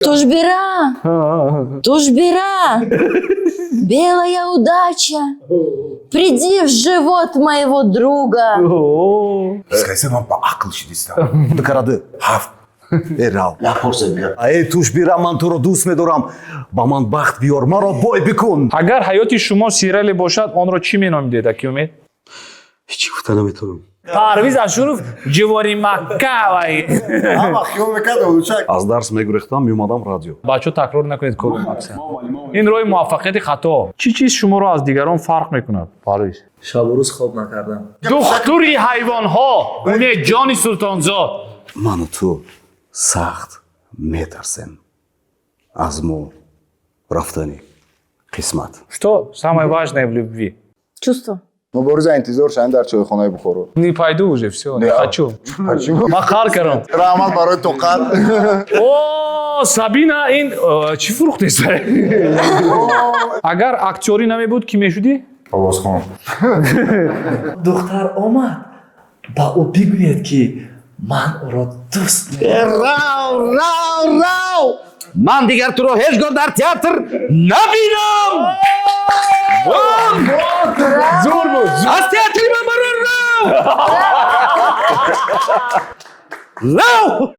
Тушбира! Тушбира! Белая удача! Приди в живот моего друга! Ҳис ман ба ақл шидистам. Дукараду Ҳафт. Э, рав. Эй, Тушбира, ман туро дӯст медорам, ба ман бахт биёр, маро бой бикун. Агар ҳаёти шумо сериале бошад, онро чӣ меномидед, аки Умед? Ҳеҷ гуфта наметавонам. Парвиз Ашуров, ҷивори Макка вай. Ҳама хиёл мекард олучак. Аз дарс мегурехтам, меомадам радио. Бачаҳо, такрор накунед кору мақсад. Ин роҳи муваффақияти хато. Чӣ чиз шуморо аз дигарон фарқ мекунад, Парвиз? Шабу рӯз хоб накардам. Духтури ҳайвонҳо, Умедҷони Султонзод. Ману ту сахт метарсем аз мо рафтани қисмат. Что самое важное в любви? Чувство. Мубориза интизор шавем дар чойхонаи Бухоро. Не пойду уже, все, не хочу. Почему? Ман қар кардам. Раҳмат барои тоқат. О, Сабина, ин чӣ фурӯхтест? Агар актёрӣ намебуд, кӣ мешудӣ? Овозхон. Духтар омад, ба ӯ бигӯед, ки ман ӯро дӯст медорам. Рав, рав, рав! Ман дигар туро ҳеҷ гоҳ дар театр набинам. Зур буд. Аз театри ман барор, рав, рав!